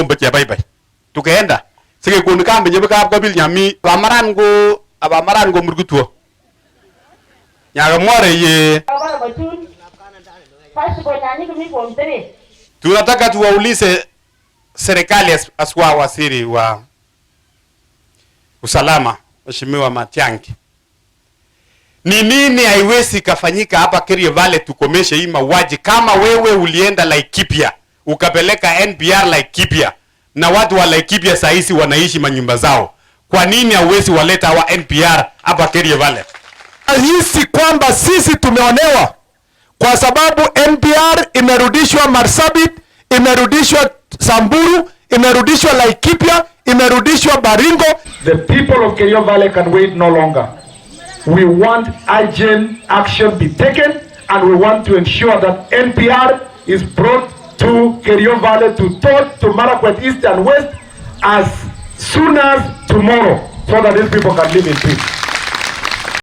kombo chebaibai. Tukaenda sikekonu kambi nyebi kapkabil nyami abamaran ko abamaran ko murgutwo nyakamwore ye. Tunataka tuwaulize serikali aswa waziri wa usalama Mheshimiwa Matiang'i, ni nini haiwezi kafanyika hapa Kerio Valley tukomeshe hii mauaji? Kama wewe ulienda Laikipia ukapeleka NPR Laikipia na watu wa Laikipia saa hizi wanaishi manyumba zao, kwa nini hauwezi waleta hawa NPR hapa Kerio Valley? Hisi kwamba sisi tumeonewa kwa sababu NPR imerudishwa Marsabit, imerudishwa Samburu, imerudishwa Laikipia, imerudishwa Baringo. The people of Kerio Valley can wait no longer. We want urgent action be taken and we want to ensure that NPR is brought to Kerio Valley, to Tot, to Marakwet East and West as soon as tomorrow so that these people can live in peace.